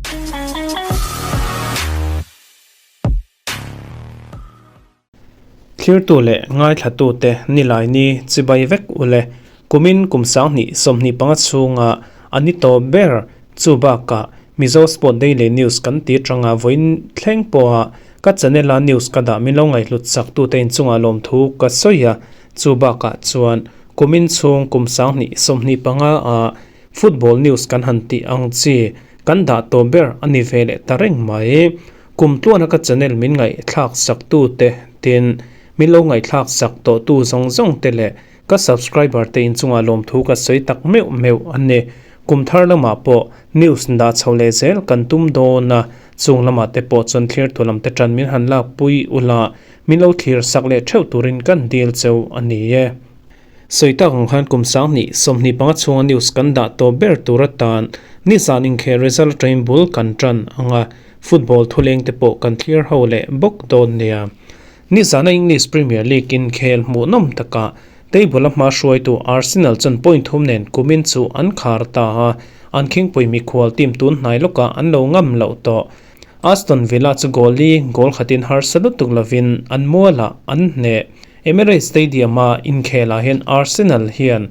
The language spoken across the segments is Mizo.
Thlirtu leh ngaithlatute Nilaini chibai vek ule kumin kum 2025 chhunga a ni tawp ber chu bakah Mizo Sport Daily News kan ti tanga vawiin thleng pawha ka channel a news ka dah min lo ngaihhlut sak tute inchungah lawmthu ka sawi a chu bakah chuan kumin chhung kum 2025 ah Football news kan han tih ang chi kan dah tawh ber a ni ve leh ta reng mai. Kum tluana ka channel min ngaihthlak sak tu te tin min lo ngaihthlak sak tawh tu zawng zawng te leh ka subscriber te inchungah lawmthu ka sawi tak meuh meuh a ni. Kum thar lamah pawh news dah chho leh zel kan tum dawn a, chung lamah te pawh chuan thlir tu lam te tan min han lak pui ula min lo thlir sak leh theuh turin kan dil cheu a ni e. Sawi tak ang khan kum 2025 chhunga news kan dah tawh ber tur atan nizan inkhel result atangin bul kan tan ang a, football thuleng te pawh kan thlir ho leh bawk dawn nia. Nizana English Premier League inkhel hmuhnawm takah table a hma hruaitu Arsenal chuan point thum nen kumin chu an khar ta a, an khingpui mikhual team tun hnai lawkah an lo ngam loh tawh. Aston Villa chu goal li goal khatin harsa lutuk lovin an mualah an hneh. Emirates Stadium-a inkhelah hian Arsenal hian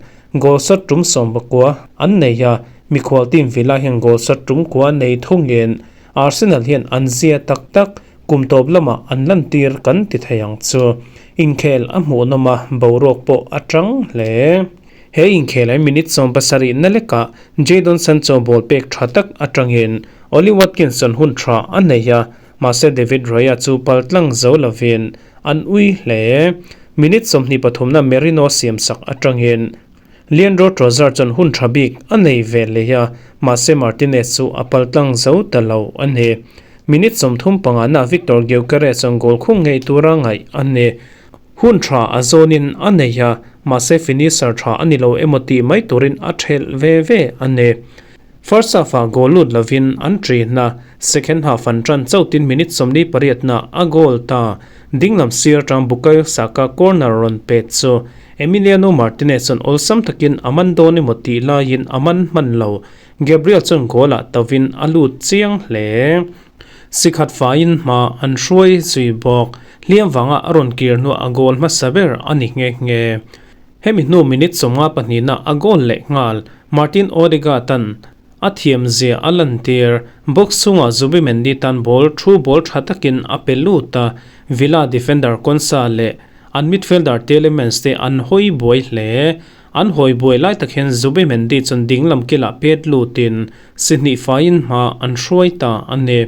goal shot tum 19 an nei a, mikhual team Villa hian goal shot tum kua nei thungin Arsenal hian an zia tak tak kum tawp lamah an lantir kan ti thei ang chu. Inkhel a hmuhnawm a, boruak pawh a tang hle. He inkhelah minute 70 na lekah Jadon Sancho ball pek tha tak atangin Ollie Watkins chuan hun tha a nei a, mahse David Raya chu pal tlang zo lovin an ui hle. Minute 23 na Merino siam sak atangin Leandro Trossard chuan hun tha bik a nei ve leh a, mahse Martinez chu a pal tlang zo ta lo a ni. Minute 35 na Victor Gyökeres chuan goal khung ngei tura ngaih a ni. Hun tha a zawnin a nei a, mahse finisher tha a ni lo emaw tih mai turin a thelh ve ve a ni. First half-ah goal lut lovin an ṭin a, second half an ṭan chautin minute 48 na a goal ta. Dinglam sir aṭang Bukayo Saka corner rawn pet chu Emiliano Martinez chuan awlsam takin a man dawn emaw tih laiin a man hman lo. Gabriel chuan goal-ah tovin a lut chiang hle. Sikhat faiin hma an hruai zui bawk. Hliam vanga a rawn kir hnuah a goal hmasa ber a ni nghe nghe. Hemi hnu minute 52 na a goal leh nghal. Martin Odegaard an a thiam zia a lantir. Box chhungah Zubimendi tan ball thu ball tha takin a pe lut a, Villa defender Konsa leh an midfielder Tielemans te an hawi buai hle. An hawi buai lai tak hian Zubimendi chuan dinglam kilah pet lutin si hnih faiin hma an hruai ta a ni.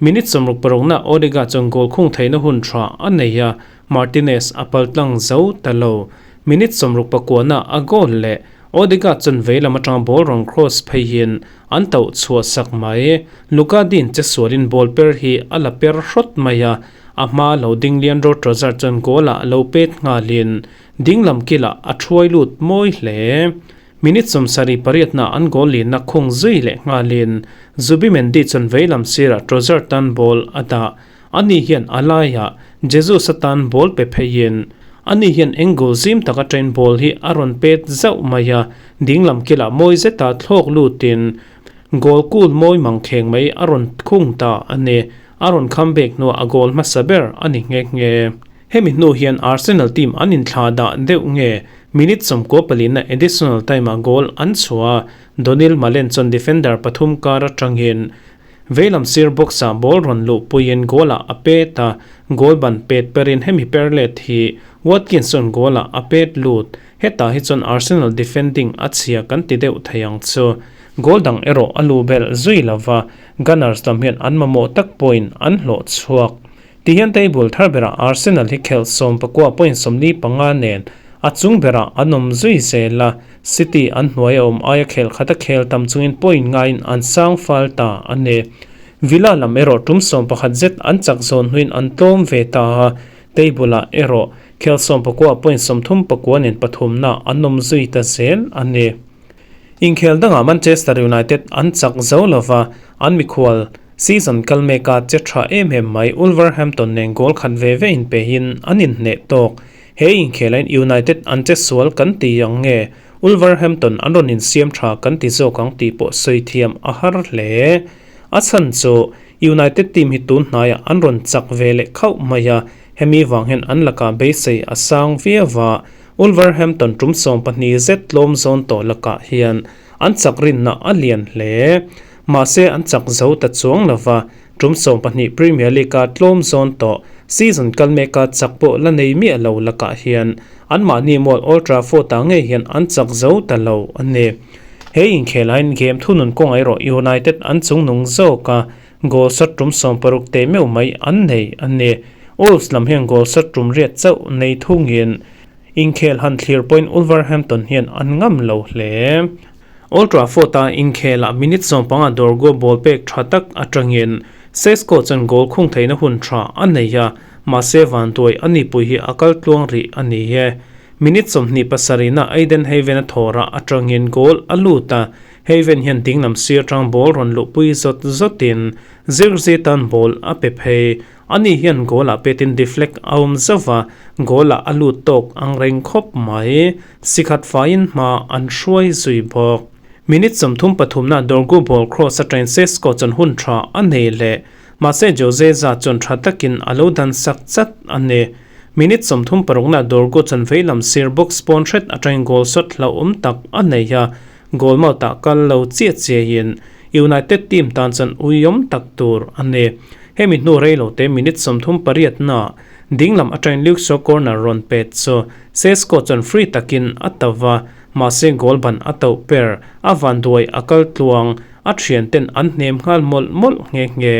Minute 66 na Odegaard chuan goal khung theihna hun tha a nei a, Martinez a paltlang zo ta lo. Minute 69 na a goal leh Odegaard chuan veilam atanga ball rawn cross phei hian an tauh chhuah sak mai. Luka Din che sualin ball per hi a la per hrawt mai a, a hma lo ding Leandro Trossard chuan goal ah lo pet nghalin dinglam kilah a thuai lut mawi hle. Minute 78 na an goal linna khung zui leh nghalin Zubimendi chuan veilam sirah Trossard tan ball a dah. Ani hian a laiah Jesus atan ball pe pheiin ani hian angle zim taka train ball hi a rawn pet zauh mai a, dinglam kilah mawi zeta thlawk lutin goal kul mawi mang kheng mai a rawn khung ta a ni. A rawn comeback hnuah a goal hmasa ber a ni nghe nghe. Hemi hnu hian Arsenal team an inthlah dah deuh nge minute 94 na additional time ah goal an chhuah a, Donyell Malen chuan defender pathum kar atangin Veilam sir box ah ball rawn luh puiin goal ah a pet a, goal ban pet perin hemi per let hi Watkins chuan goal ah a pet lut. Hetah hi chuan Arsenal defending a chhia kan ti deuh thei ang chu. Goal dang erawh a lu belh zui lova, Gunners lam hian an mamawh tak pawhin an hlawh chhuak. Tihian table thar berah Arsenal hi khelh 19 point 45 nen a chung berah an awm zui zel a, City an hnuai a awm aia khel khat a khel tam chungin point ngaiin an sang fal ta a ni. Villa lam erawh tum 11 zet an chak zawn hnuin an tlawm ve ta a, table ah erawh khel 19 point 39 nen pathumna an awm zui ta zel a ni. Inkhel dangah Manchester United an chak zo lova, an mikhual season kal meka che tha em em mai Wolverhampton nen goal khat ve ve in pehin an inhneh tawk. He inkhelain United an che sual kan ti ang nge Wolverhampton an rawn insiam tha kan ti zawk ang tih pawh sawi thiam a har hle. A chhan chu United team hi tun hnaiah an rawn chak ve leh khauh mai a, hemi vang hian an lakah beisei a sang viau a. Wolverhampton tum 12 zet tlawm zawn tawh lakah hian an chak rinna a lian hle. Mahse an chak zo ta chuang lo va, tum 12 Premier League-a tlawm zawn tawh season kal meka chak pawh la nei miah lo lakah hian anmahni mual Old Trafford-ah ngei hian an chak zo ta lo a ni. He inkhelahin game thunun kawng erawh United an chungnung zawk a, goal shot tum 60 teh meuh mai an nei a ni. Wolves lam hian goal shot tum riat chauh nei thungin inkhel han thlir pawhin Wolverhampton hian an ngam lo hle. Old Trafford-a inkhelah minute 15 Dorgu ball pek tha tak atangin Sesko chuan goal khung theihna hun tha a nei a, mahse vantuai a nipui hi a kal tluang rih a ni e. Minute 27 na Ayden Heaven a thawrah atangin goal a lut a, Heaven hian dinglam sir tang ball rawn luhpui zawt zawtin Zirkzee tan ball a pe phei. Ani hian goal ah petin deflect a awm zauh va, goal ah a lut tawk ang reng khawp mai. Sikhat faiin hma an hruai zui bawk. Minute 33 na Dorgu ball cross atangin Sesko chuan hun tha a nei leh. Mahse Jose Za chuan tha takin a lo dan sak chat a ni. Minute 36 na Dorgu chuan veilam sir box pawn hret atangin goal shot hlauhawm tak a nei a, goal mouth ah kal lo chiah chiahin United team tan chuan uiawm tak tur a ni. Hemi hnu rei lo te minute 38 na dinglam atangin Luke Shaw corner rawn pet chu Sesko chuan free takin a tava, mahse goal ban a tauh per a vanduai a kal tluang a thian ten an hnem nghal mawlh mawlh nghe nghe.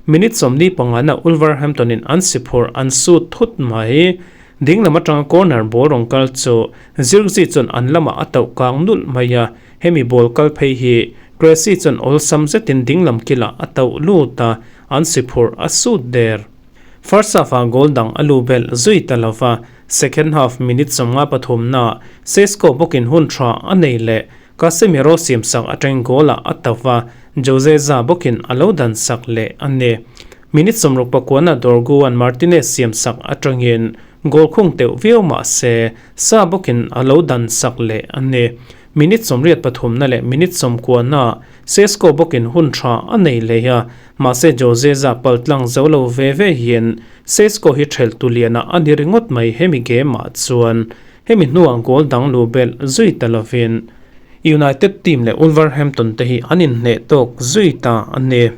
Minute 45 na Wolverhampton in an siphur an sut thut mai. Dinglam atanga corner ball rawn kal chu Zirkzee chuan an lamah a tauh kang nulh mai a, hemi ball kal phei hi Cressy chuan awlsam zetin dinglam kilah a tauh lut a, an siphur a sut der. First half ah goal dang a lu belh zui ta lova, second half minute 53 na Sesko bawkin hun tha a nei leh Casemiro siam sak atangin goal ah a tauh va, Jose Za bawkin a lo dan sak leh a ni. Minute 69 na Dorgu an Martinez siam sak atangin goal khung teuh viau mah se Sa bawkin a lo dan sak leh a ni. Minute 83 na leh minute 90 na Sesko bawkin hun tha a nei leh a, mahse Jose Za paltlang zo lo ve ve hian Sesko hi thelh tu lianah a ni ringawt mai hemi game ah chuan hemi hnuah goal dang lu belh zui ta lovin United team leh Wolverhampton te hi an inhneh tawk zui ta a ni.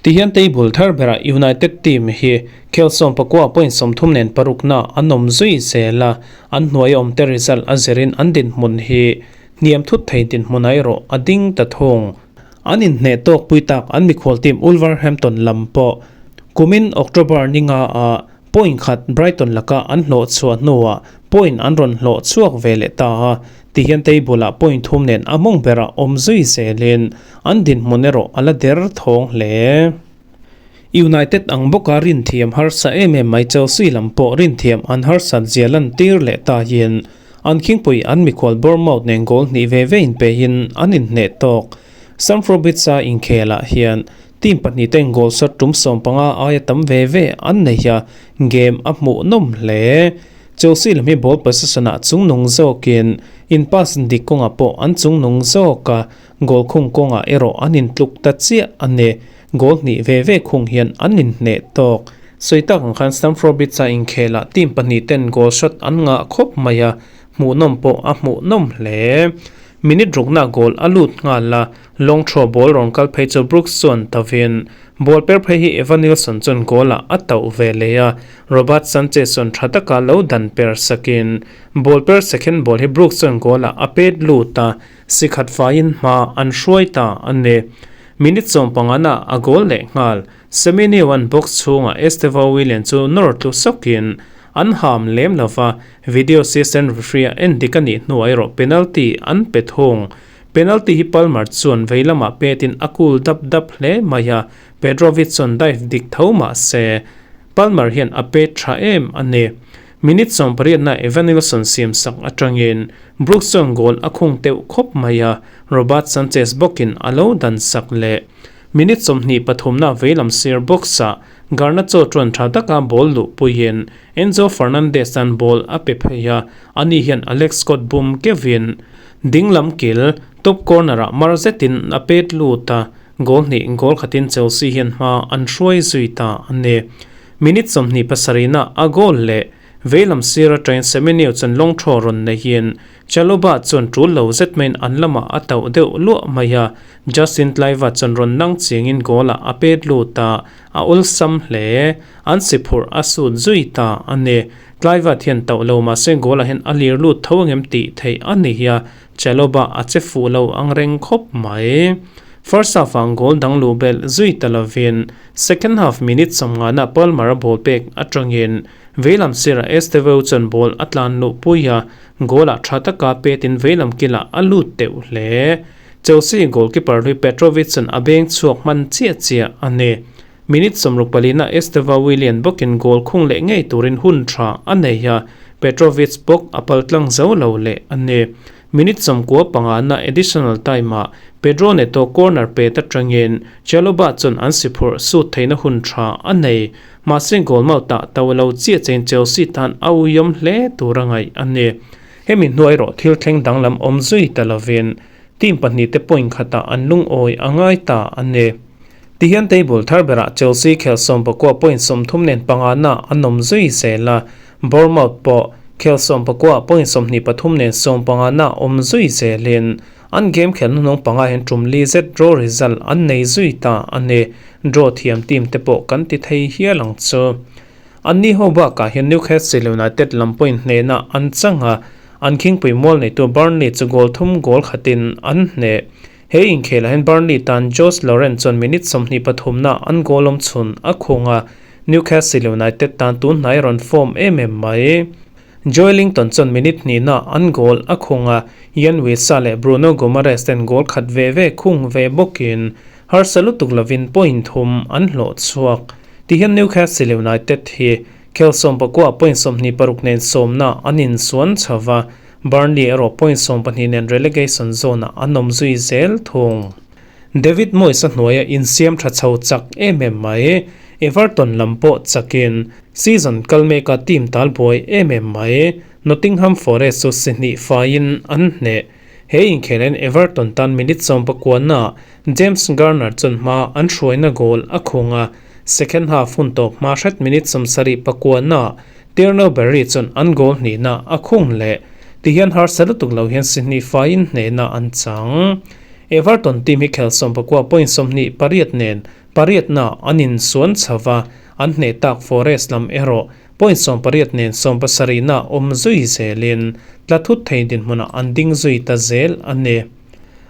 Tihian table thar berah United team hi khel 19 point 30 nen paruk na an awm zui zel a, an hnuai awm te result a zirin an dinhmun hi hniam thut thei dinhmun ah erawh a ding ta thung. An inhneh tawk pui tak an mikhual team Wolverhampton lam pawh kumin October ninga ah point khat Brighton laka an hlawh chhuah hnuah point an rawn hlawh chhuak ve leh ta a, tihian table ah point 3 nen a mawng berah awm zui zelin an dinhmun erawh a la der thawng hle. United ang bawka rin thiam harsa em em mai Chelsea lam pawh rin thiam an harsat zia lan tir leh ta hian an khingpui an mikhual Bournemouth nen goal hnih ve ve in pehin an inhneh tawk. Stamford Bridge-a inkhelah hian team pahnih ten goal shot tum 15 aia tam ve ve an nei a, game a hmuh nawm hle. Chelsea lam hi ball possession ah chungnung zawkin in pass dik kawngah pawh an chungnung zawk a, goal khung kawngah erawh an intluk ta chiah a ni. Goal hnih ve ve khung hian an inhneh tawk. Sawi tak ang khan Stamford Bridge-a inkhelah team pahnih ten goal shot an ngah khawp mai a, hmuh nawm pawh a hmuh nawm hle. Minute rukna goal a lut nghal a, long throw ball rawn kal phei chu Brooks chuan tawin ball per phei hi Evanilson chuan goal ah a tauh ve leh a, Robert Sanchez chuan tha taka lo dan per sakin ball per second ball hi Brooks chuan goal ah a pet lut a, sikhat faiin hma an hruai ta a ni. Minute 15 na a goal leh nghal. Semenyo an box chhungah Estevao Willian chu nawr tlu sawkin an ham lem lova, video assistant referee a en dik a nih hnuah erawh penalty an pe thung. Penalty hi Palmer chuan vei lamah petin a kul dap dap hle mai a, Petrovic chuan dive dik tho mah se Palmer hian a pet tha em a ni. Minute 18 na Evanilson siam sak atangin Brooks chuan goal a khung teuh khawp mai a, Robert Sanchez bawkin a lo dan sak leh. Minute 23 na veilam sir box ah Garnacho chuan tha taka ball luh puiin Enzo Fernandez an ball a pe phei a, ani hian Alex Scott bum kevin dinglam kil top corner ah mar zetin a pet lut a, Goal hnih goal khatin Chelsea hian hma an hruai zui ta a ni. Minute 27 na a goal leh veilam sir atangin Semenyo chuan lawng thaw rawn neihin Chalobah chuan tul lo zet maiin an lamah a tauh deuh luah mai a, Justin Kluivert chuan rawn nang chingin goal ah a pet lut a, a awlsam hle. An si phurh a sut zui ta a ni. Kluivert hian tauh lo mahse goal ah hian a lir lut tho angem tih theih a ni hi a, Chalobah a che fuh lo ang reng khawp mai. First half ah goal dang luh belh zui ta lovin second half minute 50 ah Palmer a ball pek atangin veilam sirah Estevao chuan ball a tlan luh pui a, goal ah tha taka petin veilam kilah a lut teuh hle. Chelsea goalkeeper hlui Petrovic chuan a beng chhuak hman chiah chiah a ni. Minute 64 ah Estevao Willian bawkin goal khung leh ngei turin hun tha a nei a, Petrovic bawk a pal tlang zo lo leh a ni. Minute 95 na additional time ah Pedro Neto corner pet atangin Chalobah chuan an si phurh sut theihna hun tha a nei. Mahse goal mouth ah to lo chiah chein Chelsea tan a uiawm hle tur a ngaih a ni. Hemi hnuai erawh thil thleng danglam awm zui ta lovin team pahnih te point khatah an lungawi a ngai ta a ni. Tihian table thar berah Chelsea khel 19 point 30 nen panga na an awm zui zel a, Bournemouth pawh khel 19 point 23 nen 15 na awm zui zelin an game khel hnuhnung panga hian tum li zet draw result an nei zui ta a ni. Draw thiam team te pawh kan ti thei hial ang chu. Anni ho bakah hian Newcastle United lam point hnehna an chang a, an khingpui mual neitu Burnley chu goal thum goal khatin an hneh. He inkhelah hian Burnley tan Josh Laurent chuan minute 23 na an goal awm chhun a khung a, Newcastle United tan tun hnai rawn form em em mai. Joelinton chuan minute hnih na an goal a khung a, Yoane Wissa leh Bruno Guimaraes ten goal khat ve ve khung ve bawkin harsa lutuk lovin point thum an hlawh chhuak. Tihian Newcastle United hi khel 19 point 26 nen sawmna an insuan chho a, Burnley erawh point 12 nen relegation zone ah an awm zui zel thung. David Moyes a hnuaia insiam tha chho chak em em mai. Everton lam pawh chakin season kal meka team tal buai em em mai. Nottingham Forest chu si hnih faiin an hneh. He inkhelen Everton tan minute 19 na James Garner chuan hma an hruaina goal a khung a, second half hun tawp hma hret minute 79 na Thierno Barry chuan an goal hnihna a khung leh. Tihian harsa lutuk lo hian si hnih faiin hnehna an chang. Everton team hi khel 19 point 28 nen pariatna an insuan chho a, an hneh tak Forest lam erawh point 18 nen 70 na awm zui zelin tla thut thei dinhmunah an ding zui ta zel a ni.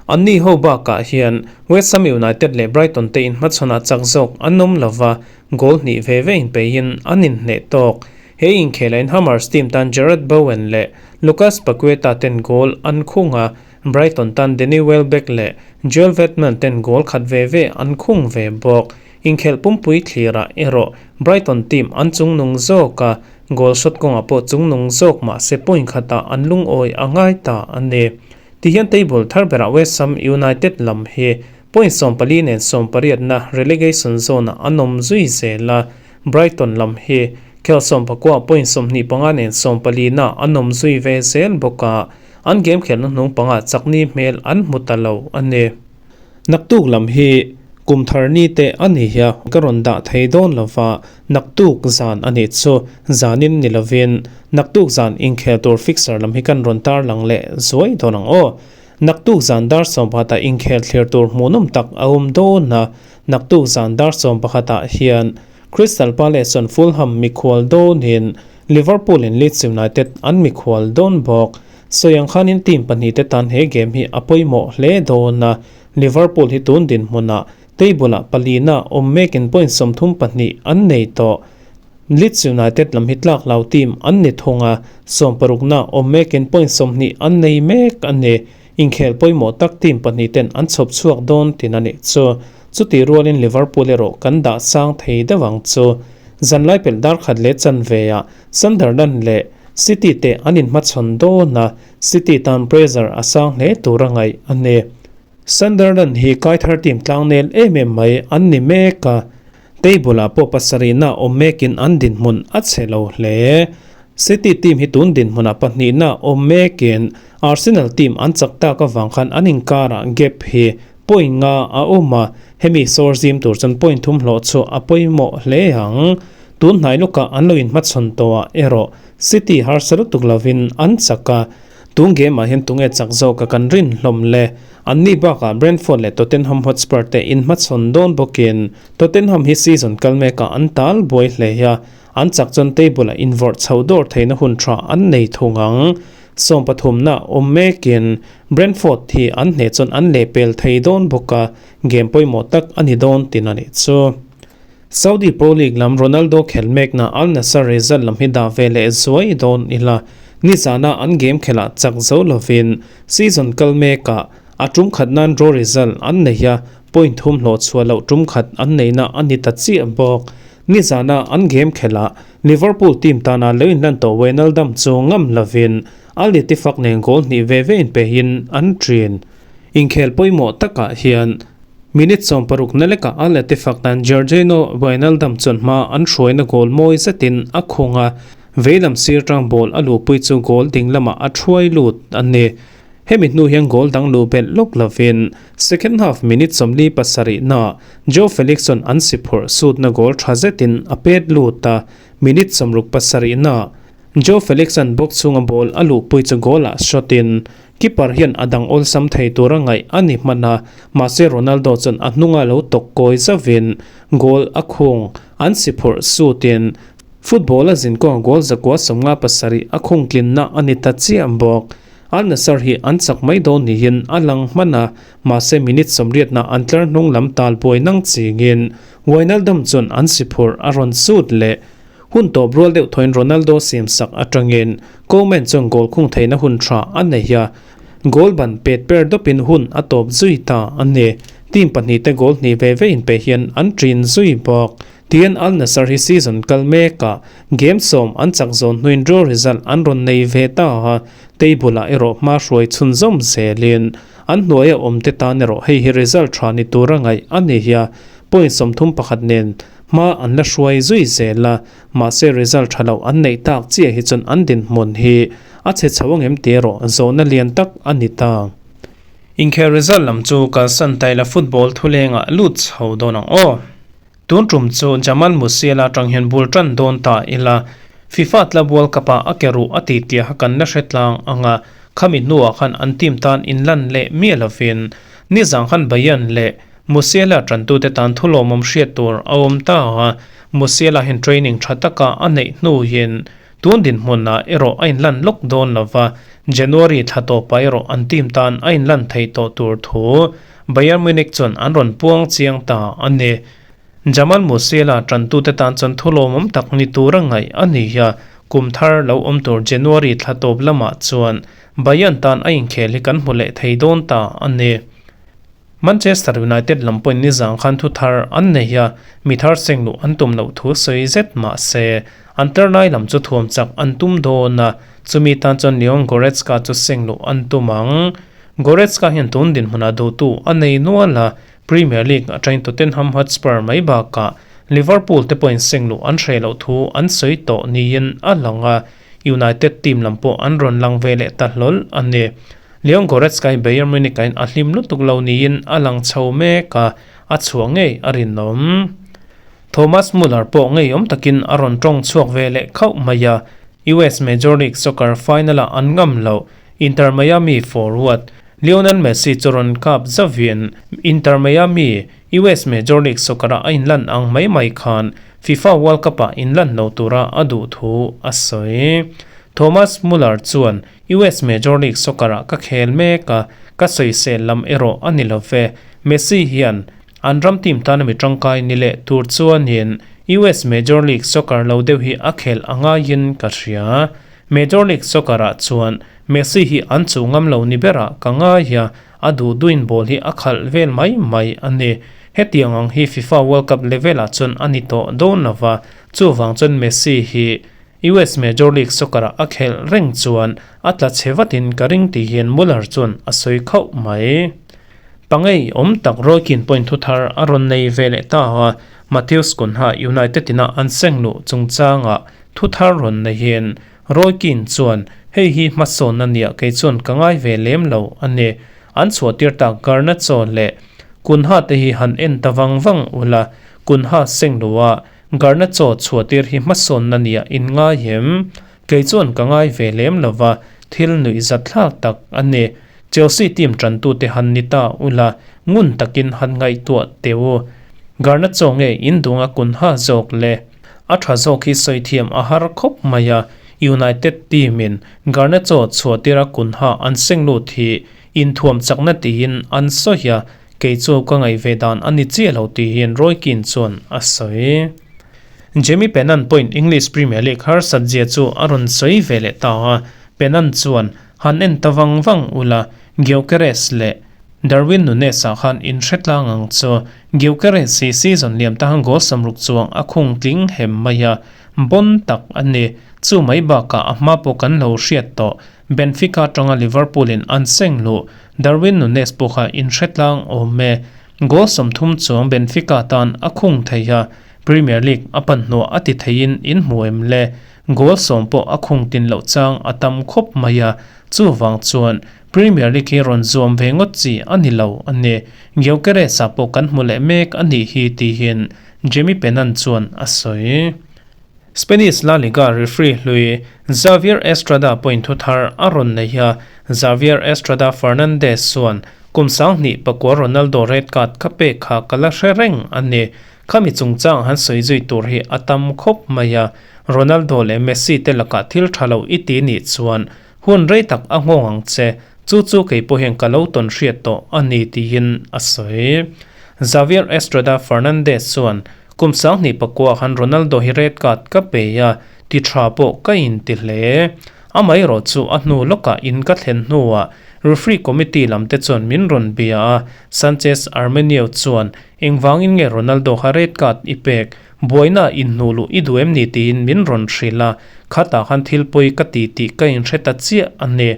Anni ho bakah hian West Ham United leh Brighton te inhmachhawnah chak zawk an awm lova, goal hnih ve ve inpeihin an inhneh tawk. He inkhelain Hammers team tan Jarrod Bowen leh Lucas Paqueta ten goal an khung a, Brighton tan Danny Welbeck leh Joel Veltman ten goal khat ve ve an khung ve bawk. Inkhelh pumpui thlirah erawh Brighton team an chungnung zawk a, goal shot kawngah pawh chungnung zawk mahse point khatah an lungawi a ngai ta a ni. Tihian table thar berah West Ham United lam hi point 14 nen 18 na relegation zone ah an awm zui zel a, Brighton lam hi khel 19 point 25 nen 14 na an awm zui ve zel bawk a, an game khelna hnung panga chakni hmel an hmu ta lo a ni. Naktuk lam hi kum thar ni te a ni hi a, ka rawn dah thei dawn lova, naktuk zan a nih chu zanin ni lovin naktuk zan inkhel tur fixture lam hi kan rawn tar lang leh zuai dawn ang aw. Naktuk zan dar 11 ah inkhel thlir tur hmuhnawm tak a awm dawn a, naktuk zan dar 11 ah hian Crystal Palace chuan Fulham mikhual dawnin Liverpool in Leeds United an mikhual dawn bawk. Sawi ang khanin team pahnih te tan he game hi a pawimawh hle dawn a, Liverpool hi tun dinhmunah table ah palina awm mekin point 32 an nei tawh. Leeds United lam hi tlak lo team an ni thung a, 60 na awm mekin point 20 an nei mek a ni. Inkhel pawimawh tak team pahnih ten an chhawp chhuak dawn tin a nih chu. Chuti rualin Liverpool erawh kan dah sang thei deuh ang chu. Zanlai pelh dar khat leh chanve ah Sunderland leh City te an inhmachhawn dawn a, City tan pressure a sang hle tur a ngaih a ni. Sunderland hi kaithar team tlangnel em em mai an ni mek a, table ah pawh pasarihna awm mekin an dinhmun a chhe lo hle. City team hi tun dinhmunah pahnihna awm mekin Arsenal team an chak tak avang khan an inkarah gap hi. Point nga a awm a, hemi sawr zim tur chuan point thum hlawh chu a pawimawh hle ang. Tun hnai lawkah an lo inhmachhawn tawhah erawh City harsa lutuk lovin an chak a, tun game ah hian tunge chak zawk a kan rin hlawm le. Anni bakah Brentford leh Tottenham Hotspur te inhmachhawn dawn bawkin Tottenham hi season kal mekah an tal buai hle a, an chak chuan table ah invawrh chho dawr theihna hun tha an nei thung ang. Sawmpathumna awm mekin Brentford hi an hneh chuan an lehpel thei dawn bawk a, game pawimawh tak a ni dawn tin a nih chu. Saudi Pro League lam Ronaldo khelh mekna Al Nassr result lam hi dah ve leh zuai dawn ila, nizana an game khelhah chak zo lovin season kal mekah a tum khat nan draw result an nei a, point thum hlawh chhuah loh tum khat an neihna a ni ta chiah bawk. Nizana an game khelhah Liverpool team tana lo inlan tawh Wijnaldum chu ngam lovin Al Ettifaq nen goal hnih ve ve inpehin an ṭin. Inkhel pawimawh takah hian minute 60 na lekah Al Ettifaq tan Georginio Wijnaldum chuan hma an hruaina goal mawi zetin a khung a, veilam sir tang ball a luhpui chu goal ding lamah a thuai lut a ni. Hemi hnu hian goal dang luh belh lawk lovin second half minute 47 naah Joao Felix chuan an si phurh sutna goal tha zetin a pet lut a, minute 67 naah Joao Felix-a'n box chhunga ball a luhpui chu goal-ah shot-in keeper hian a dang awlsam thei tura ngaih a ni hman a, mahse Ronaldo chuan a hnunga lo tawk kawi zauhin goal a khung an si phurh sutin football a zinkawnga goal 157 a khung tlinna a ni ta chiah bawk. Al Nassr hi an chak mai dawn niin a lang hman a, mahse minute 80 an tlar hnung lam tal buai nang chingin Wijnaldum chuan an si phurh a rawn sut leh. Hun tawp rual deuh thawin Ronaldo siam sak atangin Koeman chuan goal khung theihna hun tha a nei a, goal ban pet per dawpin hun a tawp zui ta a ni. Team pahnihte goal hnih ve ve inpe hian an ṭin zui bawk. Tian Al Nassr hi season kal mekah game 10 an chak zawn hnuin draw result an rawn nei ve ta a, table ah erawh hma hruai chhunzawm zelin an hnuaia awmte tan erawh hei hi result tha ni tura ngaih a ni a, point 31 nen hma an la hruai zui zel a, mahse result tha loh an neih tak chiah hi chuan an dinhmun hi a chhe chho angem tih erawh zawhna lian tak a ni ta. Inkhel result lam chu kalsan taila football thulengah lut chho dawn ang aw. Tun tum chu Jamal Musiala atang hian bul tan dawn ta ila, FIFA Club World Cup ah a ke ruh a ti tiaha kan la hre tlang ang a, khami hnuah khan an team tan inlan leh miah lovin nizang khan Bayern leh Musiala tantute tan thulawmawm hriat tur a awm ta a, Musiala hian training tha taka a neih hnuin tun dinhmunah erawh a inlan lawk dawn lova, January thla tawpah erawh an team tan a inlan thei tawh tur thu Bayern Munich chuan an rawn puang chiang ta a ni. Jamal Musiala tantute tan chuan thulawmawm tak ni tura ngaih a ni a, kum thar lo awm tur January thla tawp lamah chuan Bayern tan a inkhel hi kan hmu leh thei dawn ta a ni. Manchester United lam pawhin nizang khan thu thar an nei a, mi thar seng luh an tum loh thu sawi zet mah se, an tlarlai lam chu thuam chak an tum dawn a, chumi tan chuan Leon Goretzka chu seng luh an tum ang. Goretzka hian tun dinhmunah duhtu a nei nual a, Premier League atangin Tottenham Hotspur mai bakah Liverpool te pawhin seng luh an hreh loh thu an sawi tawh niin a lang a, United team lam pawh an rawn lang ve leh ta hlawl a ni. Leon Goretzka hi Bayern Munich-ah hian a hlim lutuk lo niin a lang chho mek a, a chhuah ngei a rinawm. Thomas Muller pawh ngeiawm takin a rawn tawng chhuak ve leh khauh mai a, US Major League Soccer final-ah an ngam loh. Inter Miami forward Lionel Messi chu rawn kap zavin Inter Miami US Major League Soccer-ah a inlan ang mai mai khan FIFA World Cup-ah inlan lo tura a duh thu a sawi. Thomas Muller chuan, US Major League Soccer-ah ka khel mek a, ka sawisel lam erawh a ni lo ve. Messi hian an ram team tana mi tangkai ni leh tur chuanin US Major League Soccer lo deuh hi a khelh a ngaiin ka hria. Major League Soccer-ah chuan Messi hi an chuh ngam lo ni berah ka ngai a, a duh duin ball hi a khalh vel mai mai a ni. Hetiang ang hi FIFA World Cup level-ah chuan a ni tawh dawn lo va, chuvang chuan Messi hi US Major League Soccer-ah a khelh reng chuan a tla chhe vatin ka ring tih hian Muller chuan a sawi khauh mai. Pangei awm tak Roy Keane point thu thar a rawn nei ve leh ta a, Matheus Cunha United ina an seng luh chungchangah Thu thar rawn neihin Roy Keane chuan, Hei hi hmasawnna nia kei chuan ka ngai ve lem lo a ni. An chhuah tir tak Garnacho leh. Kunha te hi han en ta vang vang ula, Kunha seng loa Garnacho chhuahtir hi hmasawnna nia in ngai em? Kei chuan ka ngai ve lem lova, thil nuih zat thlak tak a ni. Chelsea team tantute han ni ta ula, ngun takin han ngaihtuah teh u. Garnacho nge in dunga Kunha zawk le? A tha zawk hi sawi thiam a har khawp mai a, United team in Garnacho chhuahtira Kunha an seng lut hi inthuam chakna tiin an sawi a, kei chu ka ngaih ve dan a ni chiah lo tiin Roy Keane chuan a sawi. Jamie Pennant pawhin English Premier League harsat zia chu a rawn sawi ve leh ta a, Pennant chuan han en ta vang vang ula, Gyökeres leh Darwin Nunez-ah khan in hre tlang ang chu. Gyökeres hi season liam ta goal samruk chuang a khung tling hem mai a, bon tak a ni. Chu mai bakah a hma pawh kan lo hriat tawh. Benfica atanga Liverpool in an seng luh Darwin Nunez pawh kha in hre tlang awm e. Goal 30 chuang Benfica tan a khung thei a, Premier League a pan hnuah a ti theiin in hmu em le? Goal 10 pawh a khung tin loh chang a tam khawp mai a, chuvang chuan Premier League hi rawn zuam ve ngawt chi a ni lo a ni. Gyökeres-a pawh kan hmu leh mek a nih hi tihin Jamie Pennant chuan a sawi. Spanish La Liga referee hlui Javier Estrada pawhin thu thar a rawn nei a, Javier Estrada Fernandez chuan kum 2009 Ronaldo red card kha pek kha ka la hre reng a ni. Khami chungchang han sawi zui tur hi a tam khawp mai a, Ronaldo leh Messi te lakah thil tha lo i ti nih chuan Hun rei tak a nghawng ang che, chu chu kei pawh hian ka lo tawn hriat tawh a ni tiin a sawi. Javier Estrada Fernandez chuan, Kum 2009 khan Ronaldo hi red card ka pe a, ti tha pawh ka inti hle. Amaherawh chu a hnu lawkah in ka thlen hnuah referee committee lam te chuan min rawn bia a, Sanchez Armenio chuan engvangin nge Ronaldo kha red card i pek? Buaina inhnuh luh i duh em ni tiin min rawn hrilh a, khatah khan thil pawi ka ti tih ka inhre ta chiah a ni.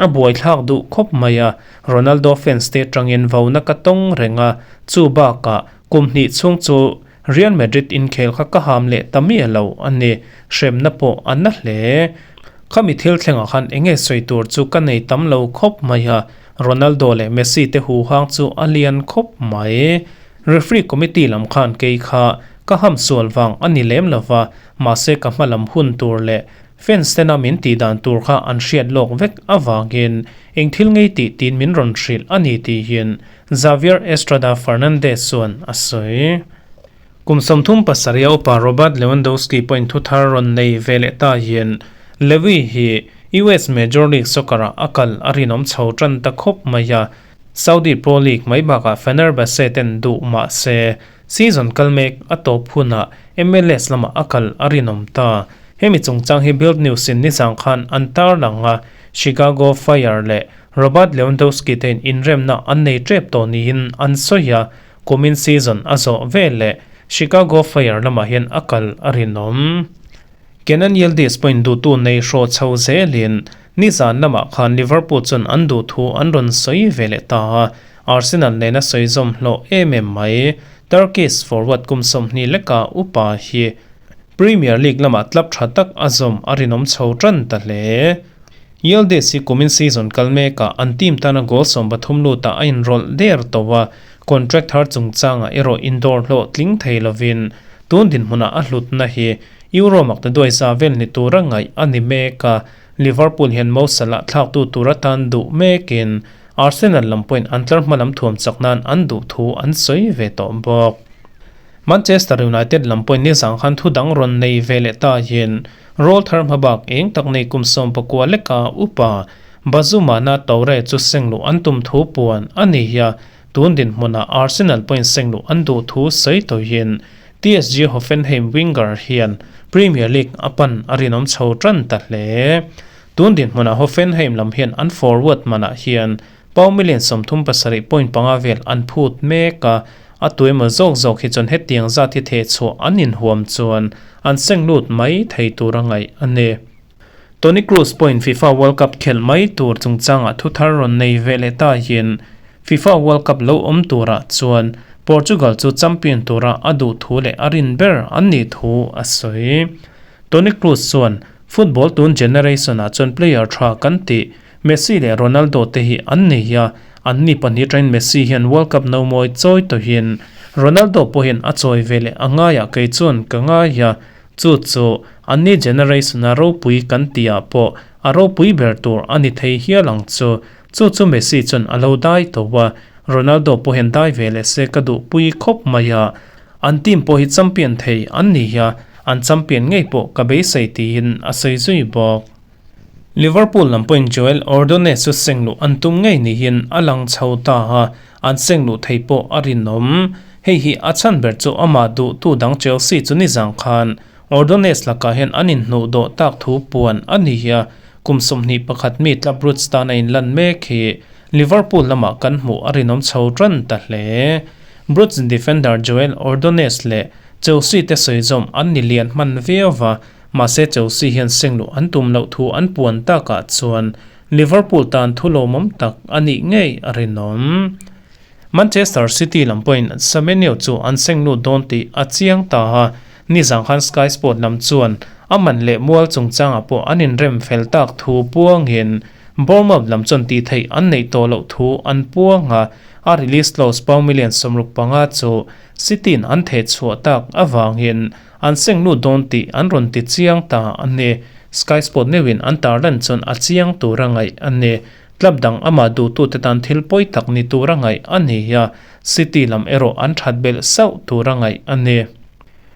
A buaithlak duh khawp mai a, Ronaldo fans te atangin vauna ka tawng reng a, chu bakah kum hnih chhung chu Real Madrid inkhel kha ka ham leh ta miah lo a ni, hremna pawh a na hle. Khami thil thlengah khan eng nge sawi tur chu ka nei tam lo khawp mai a, Ronaldo leh Messi te huhang chu a lian khawp mai. Referee committee lam khan kei kha ka ham sual vang a ni lem lova, mahse ka hma lam hun tur leh fans tena min tih dan tur kha an hriat lawk vek avangin eng thil ngei tih tiin min rawn hrilh a ni tihin Javier Estrada Fernandez chuan a sawi. Kum 37 a upa Robert Lewandowski pawhin thu thar rawn nei ve leh ta hian Lewy hi US Major League Soccer-ah a kal a rinawm chho tan ta khawp mai a, Saudi Pro League mai bakah Fenerbahce ten duh mah se, season kal mek a tawp hunah MLS lamah a kal a rinawm ta. Hemi chungchang hi Bild News in nizang khan an tarlang a, Chicago Fire leh Robert Lewandowski te'n inremna an nei tep tawh niin an sawi a, kumin season a zawh veleh Chicago Fire lamah hian a kal a rinawm. Kenan Yildiz pawhin duhtu nei hrawh chho zelin Nizan lamah khan Liverpool chuan an duh thu an rawn sawi ve leh ta a, Arsenal nena sawi zawm hlawh em em mai. Turkish forward kum 20 leka upa hi Premier League lamah club tha tak a zawm a rinawm chho tan ta hle. Yildiz hi kumin season kal mekah an team tana goal 13 lutah a inrawlh der tawh a, contract thar chungchangah erawh indawr hlawh tling thei lovin tun dinhmunah a hlutna hi Euro makta duai za vel ni tura ngaih a ni mek a. Liverpool hian Mo Salah thlaktu tur atan duh mekin Arsenal lam pawhin an tlar hma lam thuam chak nan an duh thu an sawi ve tawh bawk. Manchester United lam pawhin nizang khan thu dang rawn nei ve leh ta hian roll thar hma bak eng tak nei kum 19 leka upa Bazumana Toure chu seng luh an tum thu puan a ni a, tun dinhmunah Arsenal pawhin seng luh an duh thu sawi tawhin TSG Hoffenheim winger hian Premier League a pan a rinawm chho tan ta hle. Tun dinhmunah Hoffenheim lam hian an forward manah hian pau million 37.5 vel an phut mek a, a tuemaw zawk zawk hi chuan hetiang zat hi theh chhuah an inhuam chuan an seng lut mai thei tur a ngaih a ni. Toni Kroos pawhin FIFA World Cup khelh mai tur chungchangah thu thar rawn nei ve leh ta hian FIFA World Cup lo awm turah chuan Portugal chu champion tura a duh thu leh a rin ber an nih thu a sawi. Toni Kroos chuan football tun generation-ah chuan player tha kan tih Messi leh Ronaldo te hi an nei a, Anni pahnih atangin Messi hian World Cup no mawi chawi tawhin Ronaldo pawhin a chawi ve leh a ngaiah kei chuan ka ngai a, chu chu anni generation a ropui kan tihah pawh a ropui ber tur a ni thei hial ang chu. Chu chu Messi chuan a lo dai tawh a, Ronaldo pawhin dai ve leh se ka duhpui khawp mai a, an team pawh hi champion thei an ni a, an champion ngei pawh ka beisei tiin a sawi zui bawk. Liverpool lam pawhin Joel Ordonez chu seng luh an tum ngei niin a lang chho ta a, an seng luh thei pawh a rinawm. Hei hi a chhan ber chu amah duhtu dang Chelsea chu nizang khan Ordonez lakah hian an inhnuh dawh tak thu puan a ni a, kum 21 mi Club Brugge tan a inlan mek hi Liverpool lamah kan hmuh a rinawm chho tan ta hle. Brugge defender Joel Ordonez leh Chelsea te sawizawm an ni lian hman viau va, Mahse Chelsea hian seng luh an tum loh thu an puan takah chuan Liverpool tan thu lawmawm tak a nih ngei a rinawm. Manchester City lam pawhin Semenyo chu an seng lut dawn tih a chiang ta a, nizang khan Sky Sport lam chuan a man leh mual chungchangah pawh an inrem fel tak thu puangin Bournemouth lam chuan tih theih an neih tawh loh thu an puang a, a release clause pound million 65 chu City-in an theh chhuah tak avangin An seng lut dawn tih an rawn ti chiang ta a ni. Sky Sport meuhin an tarlan chuan a chiang tura ngaih a ni. Club dang amah duhtute tan thil pawi tak ni tura ngaih a ni a, City lam erawh an that belh sauh tura ngaih a ni.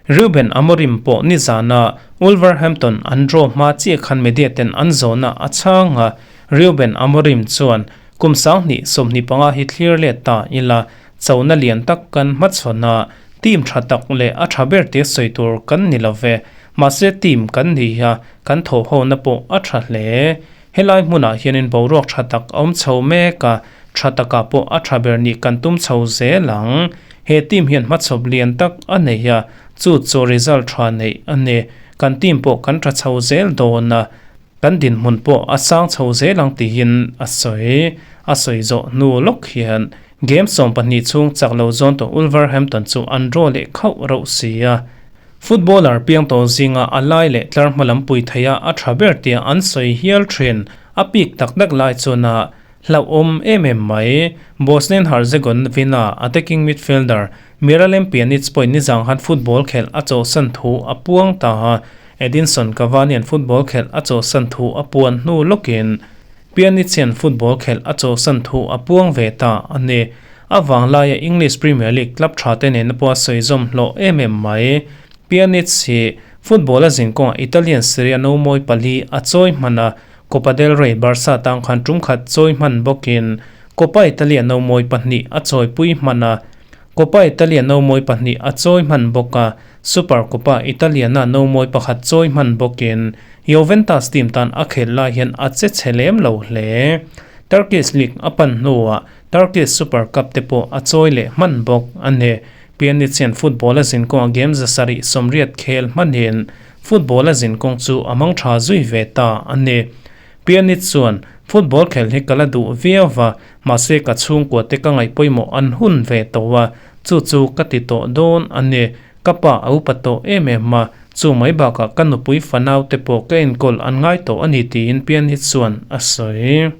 Ruben Amorim pawh nizana Wolverhampton an draw hma chiah khan media ten an zawhna a chhang a, Ruben Amorim chuan, Kum 2025 hi thlir let ta ila, chona lian tak kan hmachhawn a, Team tha tak leh a tha ber tia sawi tur kan ni lo ve. Mahse team kan ni a, kan thawh hona pawh a tha hle. Helai hmunah hianin boruak tha tak a awm chho mek a, tha takah pawh a tha ber nih kan tum chho zel ang. He team hian hmachhawp lian tak a nei a, chu chu result tha neih a ni. Kan team pawh kan tha chho zel dawn a. Kan dinhmun pawh a sang chho zel ang tiin a sawi. A sawi zawh hnu lawk hian game 12 chhung chak lo zawn tawh Wolverhampton chu an draw leh khauh rauh si a. Footballer piang tawh zinga a lai leh tlar hma lam pui theia a tha ber tia an sawi hial thin. A pik tak tak lai chuan a hlauhawm em em mai. Bosnian Herzegovina attacking midfielder Miralem Pjanic pawhin nizang khan football khelh a chawhsan thu a puang ta a. Edinson Cavani-a'n football khelh a chawhsan thu a puan hnu lawkin Pjanic hian football khelh a chawhsan thu a puang ve ta a ni. A vanglaia English Premier League club tha te nena pawh a sawi zawm hlawh em em mai. Pjanic hi football a zin kawngah Italian Serie A no mawi pali a chawi hman a, Copa del Rey Barca tang khan tum khat chawi hman bawkin Coppa Italia no mawi pahnih a chawipui hman a, Coppa Italia no mawi pahnih a chawi hman bawk a, Super Coppa Italiana no mawi pakhat chawi hman bawkin Juventus team tan a khelh lai hian a che chhe lem lo hle. Turkish League a pan hnuah Turkish Super Cup te pawh a chawi leh hman bawk a ni. Pjanic hian football a zin kawngah game 780 khel hmanin football a zin kawng chu a mang tha zui ve ta a ni. Pjanic chuan, Football khelh hi ka la duh viau va, mahse ka chhungkua te ka ngaih pawimawh an hun ve tawh a, chu chu ka ti tawh dawn a ni. Ka pa a upa tawh em em a, chu mai bakah ka nupui fanau te pawh ka enkawl an ngai tawh a ni tiin Pjanic chuan a sawi.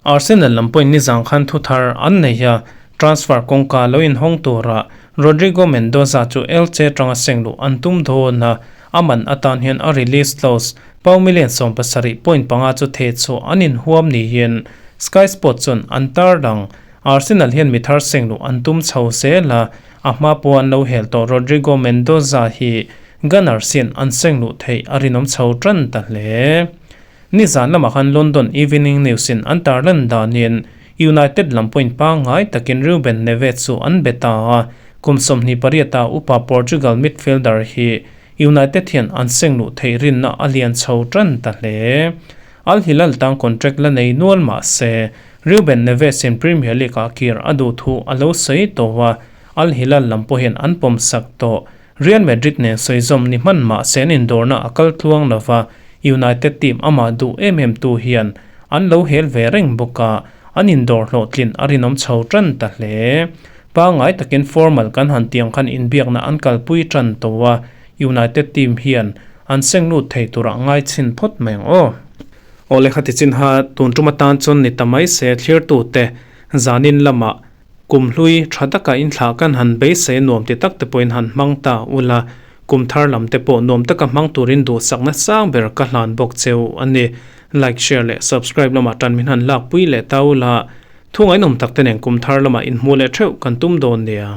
Arsenal lam pawhin nizang khan thu thar an nei a, transfer kawngka lo inhawng tura Rodrigo Mendoza chu Elche atanga seng luh an tum dawn a, a man atan hian a release clause pound million 17.5 chu theh chhuah an inhuam niin Sky Sports chuan an tarlang. Arsenal hian mi thar seng luh an tum chho zel a, a hma pawh an lo hel tawh Rodrigo Mendoza hi Gunners hian an seng luh theih a rinawm chho tan ta hle. Nizan lamah khan London Evening News in an tarlan danin United lam point pangngai takin Ruben Neves chu an be ta a, kum 28 a upa Portugal midfielder hi United hian an seng luh theih rinna a lian chho tan ta hle. Al Hilal tang contract la nei nual mah se, Ruben Neves in Premier League ah kir a duh thu a lo sawi tawh a, Al Hilal lam pawh hian an pawm sak tawh. Real Madrid nen sawizawm ni hman mah se an indawrna a kal tluang lova, United team amah duh em em tu hian an lo hel ve reng bawk a, an indawr hlawhtlin a rinawm chho tan ta hle. Pangngai takin formal kan han tiang khan inbiakna an kalpui tan tawh a, United team hian an seng lut thei turah ngai chhin phawt mai ang aw. Aw lehkha ti chin ha tun tum atan chuan ni ta mai se thlirtute. Zanin lamah kum hlui tha taka inthlah kan han beisei nuam ti tak te pawhin han hmang ta ula, kum thar lam te pawh nuam taka hmang turin duhsakna sang ber ka hlan bawk cheu a ni. Like, share leh subscribe lamah tan min han lakpui leh ta ula, thu ngaihnawm tak te nen kum thar lamah inhmuh leh theuh kan tum dawn nia.